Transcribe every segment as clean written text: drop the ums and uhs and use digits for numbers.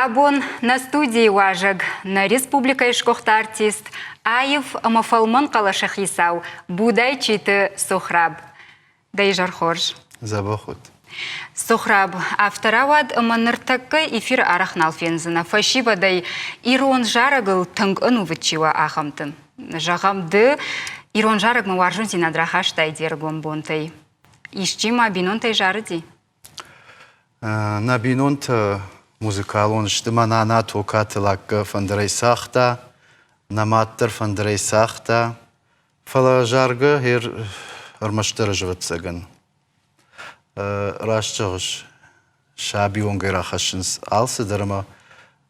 Абон нӕ студийы уазӕг, нӕ республикӕйы сгуыхт артист, аив ӕмӕ фӕлмӕн хъӕлӕсы хицау Будайчиты Сухраб. Дӕ изӕр хорз. Дзӕбӕх ут. Сухраб, афтӕ рауад, ӕмӕ ныртӕккӕ эфиры арӕх нал фендзынӕ фӕсивӕдӕй ирон зарӕгыл тынг ӕнувыд чи уа, ахӕмты. Зӕгъӕм, ды ирон зарӕгмӕ уарзондзинад рахастай де ргом бонтӕй. Исчи ма бинонтӕй зарыди? Нӕ бинонтӕ музыкалон сты. Мӕ нана Токаты Лакка фӕндырӕй цагъта, нӕ мад дӕр фӕндырӕй цагъта. Фӕлӕ заргӕ ӕрмӕстдӕр ӕз, ӕвӕццӕгӕн. Раст зӕгъыс, сабионгӕй рахӕссынц алцыдӕр ӕмӕ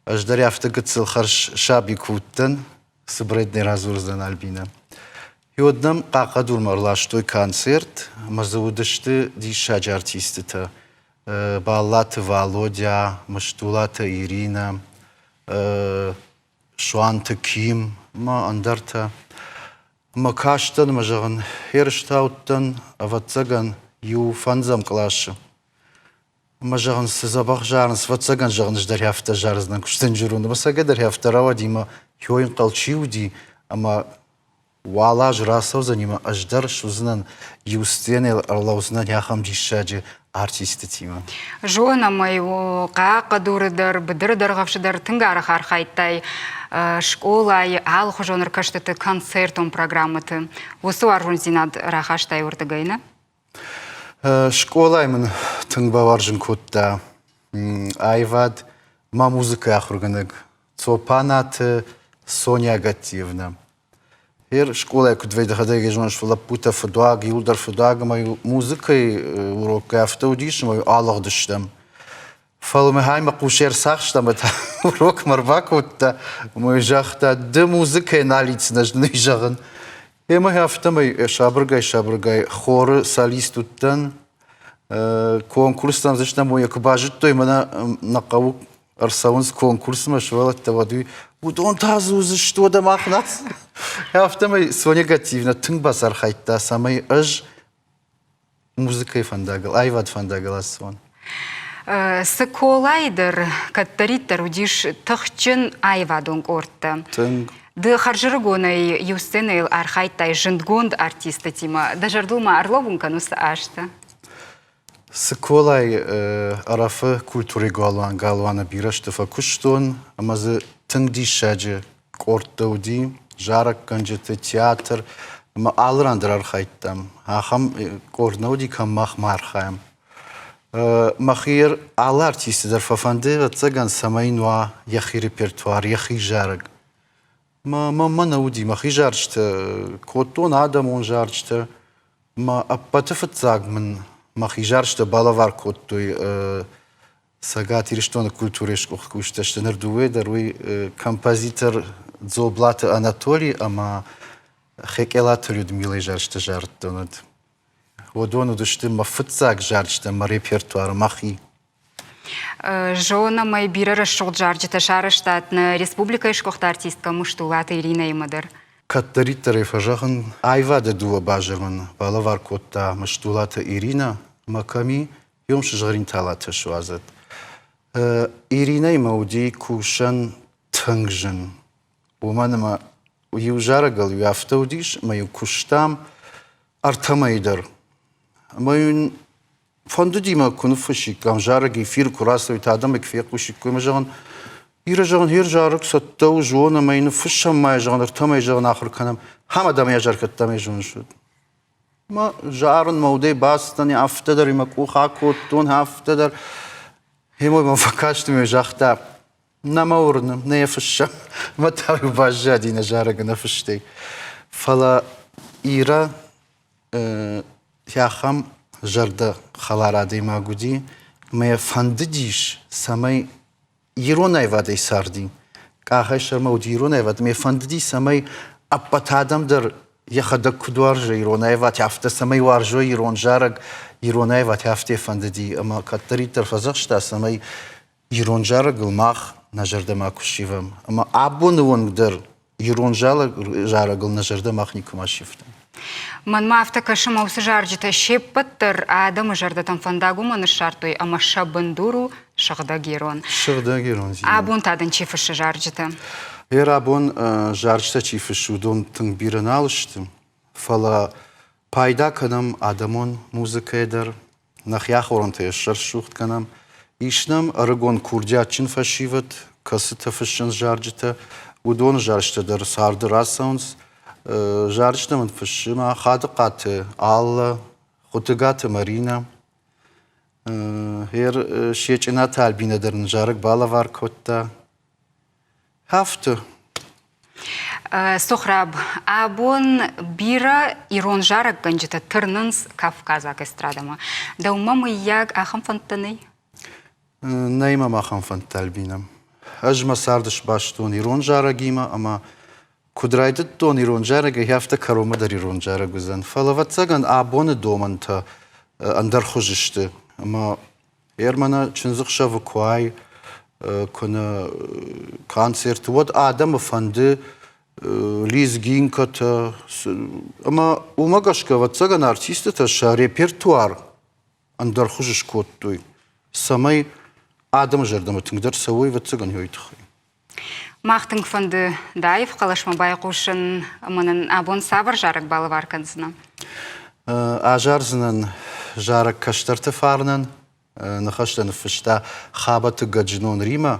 ӕз дӕр афтӕ гыццыл хӕрз саби куы уыдтӕн, цыбырӕй нӕ радзурдзӕн Альбинӕ. Уӕд нӕм Хъахъхъӕдурмӕ ӕрластой концерт ӕмӕ дзы уыдысты диссаджы артистытӕ. Баллаты Валодя, Мыстулаты Иринӕ, Суанты Ким ӕмӕ ӕндӕртӕ. Ӕмӕ кастӕн ӕмӕ зӕгъын, ерыстауттӕн, ӕвӕццӕгӕн, иу фӕндзӕм къласы. Ӕмӕ зӕгъын, цы дзӕбӕх зарынц, ӕвӕццӕгӕн, зӕгъын, ӕз дӕр афтӕ зардзынӕн, куы сдынджыр уон. Ӕмӕ цӕгӕй дӕр афтӕ рауади ӕмӕ хойы ӕнхъӕл чи уыди, ӕмӕ уал азы рацӕудзӕни ӕмӕ ӕз дӕр суыдзынӕн иу сценӕйыл ӕрлӕудзынӕн ахӕм диссаджы артистытимӕ. Зонӕм ӕй, Хъахъхъӕдуры дӕр, быдыры дӕргъӕвсы дӕр тынг арӕх архайдтай скъолайы алыхуызон ӕркӕстыты, концертон программӕты. Уыцы уарзондзинад рахастай уырдыгӕй, нӕ? Скъолайы мын тынг бауарзын кодта аивад мӕ музыкӕйы ахуыргӕнӕг Цопанаты Соня Гаттиевна. Ер скъолайы куыд вӕййы, дӕхӕдӕг зоныс, лӕппутӕ фыдуаг, иуылдӕр фыдуаг ӕмӕ музыкӕйы уроккӕ афтӕ уыдис, ӕмӕ алыгъдыстӕм. Фӕлӕ мӕ хаймӕ хъус ӕрцахста ӕмӕ та урокмӕ ӕрбакодта ӕмӕ загъта, ды музыкӕйы нал ицынӕ, ӕз дын зӕгъын. Ӕмӕ афтӕмӕй сабыргай-сабыргай хоры солист уыдтӕн. Конкурстӕм дзыстӕм, уый куы базыдтой, мӕнӕ нӕ хъӕуы ӕрцӕуынц конкурсмӕ сывӕллӕттӕ, уӕд уый уыдон та дзы уыдзысты, уӕдӕ мах нӕ. Афтӕмӕй Соня Гатиевна тынг бацархайдта, цӕмӕй ӕз музыкӕйы фӕндагыл, аивады фӕндагыл ацӕуон. Цыколайы дӕр кӕддӕриддӕр уыдис тыхджын аивадон къордтӕ. Тынг. Ды хӕрзӕрыгонӕй иу сценӕйыл архайдтай зындгонд артисттимӕ. Дӕ зӕрдыл ма ӕрлӕууын кӕн уыцы азтӕ. Цыколайы Ӕрӕфы культурӕйы галуан галуаны бирӕ сты фӕкуыстон ӕмӕ дзы тынг диссаджы къордтӕ уыди, зарӕггӕнджыты, театр ӕмӕ алы ран дӕр архайдтам. Ахӕм къорд нӕ уыди, кӕм мах ма архайӕм. Мӕхи алы артисты дӕр фӕфӕнды, ӕвӕццӕгӕн, цӕмӕй йын уа йӕхи репертуар, йӕхи зарӕг. Мӕнмӕ нӕ уыди мӕхи зарджытӕ, кодтон адӕмон зарджытӕ. Мӕ ӕппӕты фыццаг мын мӕхи зарджытӕ балӕвар кодтой Цӕгат Ирыстоны культурӕйы сгуыхт кусджытӕ сты ныр дыууӕ дӕр, уый композитор Дзоблаты Анатоли ӕмӕ Хекъелаты Людмилӕйы зарджытӕ зарыдтон уӕд. Уыдон уыдысты мӕ фыццаг зарджытӕ мӕ репертуары мӕхи. Зонӕм ӕй, бирӕ рӕсугъд зарджытӕ сарӕзтат нӕ республикӕйы сгуыхт артисткӕ Мустулаты Иринӕимӕ дӕр. Кӕддӕриддӕр ӕй фӕзӕгъын, аивады дыууӕ базыр мын балӕвар кодта Мыстулаты Иринӕ ӕмӕ кӕми, уым сызгъӕрин талатӕ суадзӕд. Иринӕимӕ уыди кусӕн тынг зын, уымӕн ӕмӕ иу зарӕгыл-иу афтӕ уыдис, ӕмӕ-иу куыстам ӕртӕ мӕйы дӕр. Ӕмӕ-иу Фӕндыди мӕ, куы ныффыссиккам зарӕг эфир куы рацӕуид, адӕм ӕй куы фехъусиккой ӕмӕ зӕгъын, Ирӕ, зӕгъын, хер зарӕг цӕттӕ у, зон ӕмӕ йын ныффыссӕм ма йӕ, зӕгъын, ӕртӕмӕй, зӕгъын, ахуыр кӕнӕм. Хӕм адӕм йӕ заркӕдтам ӕй зоныс. Мӕ зарын мӕ удӕй бацыдтӕн, афтӕ дӕр мӕ къух акодтон, афтӕ дӕр. Гъемӕ мӕм фӕкаст ӕмӕ загъта, нӕ мӕ уырны, нӕ йӕ фыссӕм. Мӕ та-иу баззади нӕ зарӕг нӕ фыстӕй. Фӕлӕ Ирӕ ахӕм зӕрдӕхӕлар адӕймаг уыди, ӕмӕ йӕ фӕндыдис, цӕмӕй ирон аивадӕй царди. Къахӕй сӕрмӕ уыди ирон аивад, ӕмӕ йӕ фӕндыди, цӕмӕй ӕппӕт адӕм дӕр йӕхӕдӕг куыд уарзы ирон аивад, афтӕ цӕмӕй уарзой ирон зарӕг, ирон аивад афтӕ фӕндыди, ӕмӕ кӕддӕриддӕр фӕдзӕхста, цӕмӕй ирон зарӕгыл мах нӕ зӕрдӕмӕ куы ссивӕм. Ӕмӕ абоны онг дӕр ирон зарӕгыл нӕ зӕрдӕ мах никуыма ссивтам. Мӕнмӕ афтӕ кӕсы, мӕ уыцы зарджытӕ се ппӕт дӕр адӕмы зӕрдӕтӕм фӕндаг уымӕн ссардтой ӕмӕ сӕ бындур у Сыгъдӕг ирон. Сыгъдӕг ирондзинад. Абон та дын чи фыссы зарджытӕ? Ер абон зарджытӕ чи фыссы, уыдон тынг бирӕ нал сты, фӕлӕ пайда кӕнӕм адӕмон музыкӕйӕ дӕр, нӕхи ахорӕнтӕ йӕ ссӕрсугъд кӕнӕм. Ис нӕм ӕрыгон курдиатджын фӕсивӕд, кӕцытӕ фыссынц зарджытӕ, уыдоны зарджытӕ дӕр царды рацӕуынц. Зарджытӕ мын фыссы ма Хадыхъаты Аллӕ, Хуытыгаты Маринӕ. Ер Сечъынаты Альбинӕ дӕр нын зарӕг балӕвар кодта. Афтӕ. Сохраб, абон бирӕ ирон зарӕггӕнджытӕ тырнынц кавказаг эстрадӕмӕ. Дӕумӕ мыййаг ахӕм фӕндтӕ нӕй? Нӕй мӕм ахӕм фӕндтӕ, Альбинӕ. Ӕз мӕ цард сбастон ирон зарӕгимӕ ӕмӕ куыд райдыдтон ирон зарӕгӕй, афтӕ кӕронмӕ дӕр ирон зарӕг уыдзӕн. Фӕлӕ, ӕвӕццӕгӕн, абоны домӕнтӕ ӕндӕр хуызы сты. Ӕмӕ Ермана чындзыхсӕвы куы уай, куы нӕ концерты, уӕд адӕмы фӕнды лезгинкӕтӕ. Ӕмӕ уымӕ гӕсгӕ, ӕвӕццӕгӕн, артистытӕ сӕ репертуар ӕндӕр хуызы скодтой, цӕмӕй адӕмы зӕрдӕмӕ тынгдӕр цӕуой, ӕвӕццӕгӕн, уый тыххӕй. Мах тынг фӕнды дӕ аив хъӕлӕсмӕ байхъусын ӕмӕ нын абон цавӕр зарӕг балӕвар кӕндзынӕ? Азардзынӕн зарӕг кӕстӕрты фарнӕн. Ныхӕстӕ ныффыста Хабӕты Гӕджынон Римӕ.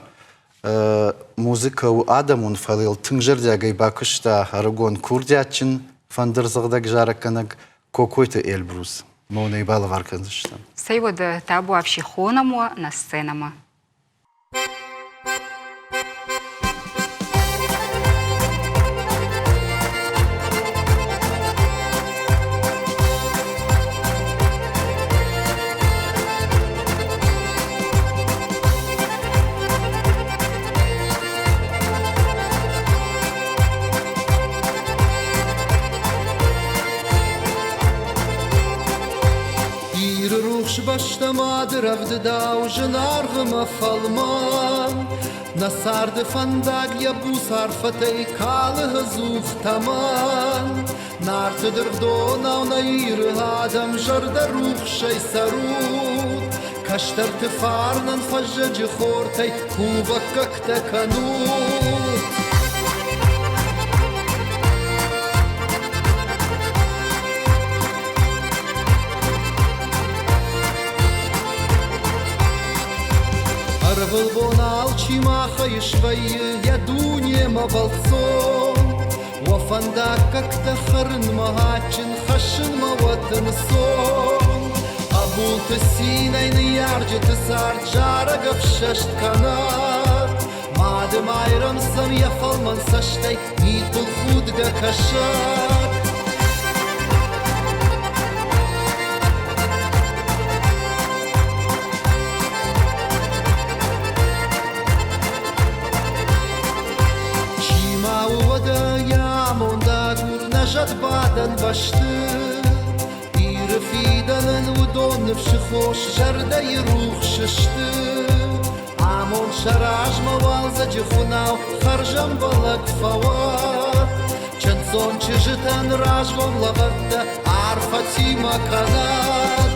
Музыкӕ у адӕмон, фӕлӕ йыл тынг зӕрдиагӕй бакуыста ӕрыгон курдиатджын фӕндырдзӕгъдӕг зарӕггӕнӕг Кокойты Эльбрус. Мӕнӕй балӕвар кӕндзыстӕм. Цӕй уӕдӕ табуафси хонӕм уӕ нӕ сценӕмӕ. Иры рухс бӕстӕ мады рӕвдыдау зынаргъ ӕмӕ фӕлмӕн. Нӕ царды фӕндаг йӕ буц арфӕтӕй калы ӕдзух тӕмӕн. Нарты дыргъдонау нӕ Иры адӕм зӕрдӕрухсӕй цӕрут. Кӕстӕрты фарнӕн фӕззӕджы хортӕй кувӕггӕгтӕ кӕнут. Ӕрвылбон алчи махӕй свӕййы йӕ дунемӕ бӕлццон. Уӕ фӕндаггӕгтӕ хӕрынмӕ адджын, хӕссынмӕ уӕд ӕнцон. Хъӕбулты цинӕй ныййарджыты цард зарӕг ӕфсӕст кӕнӕд. Мады Майрӕм сӕм йӕ фӕлмӕн цӕстӕй мидбыл худгӕ кӕсӕд. Чи ма у уӕдӕ йӕ амондагур нӕ зӕдбадӕн бӕсты? Иры фидӕнӕн уыдон ныфсы хос зӕрдӕйы рухс сты. Амонд сӕ размӕ уалдзӕджы хуынау хӕрзӕмбӕлӕг фӕуӕд. Чындздзон чызджытӕн разгом лӕвӕрттӕ арфӕтимӕ кӕнӕд.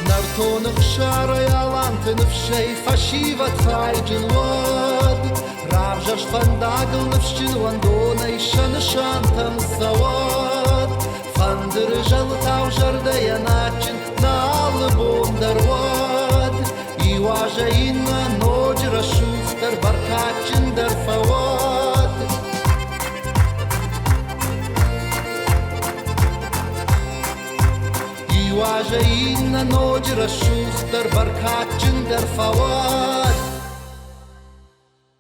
Нӕртон ӕхсарӕй аланты ныфсӕй фӕсивӕд хайджын уӕд. Равзӕрст фӕндагыл ныфсджын уӕндонӕй сӕ нысантӕм цӕуӕд. Фӕндыры зӕлтау зӕрдӕйӕн адджын нӕ алы бон дӕр уӕд. Иу азӕй иннӕ ноджы рӕсугъддӕр, бӕркадджындӕр фӕуӕд. Иу азӕй азӕй иннӕ ноджы рӕсугъддӕр, бӕркадджындӕр фӕуӕд.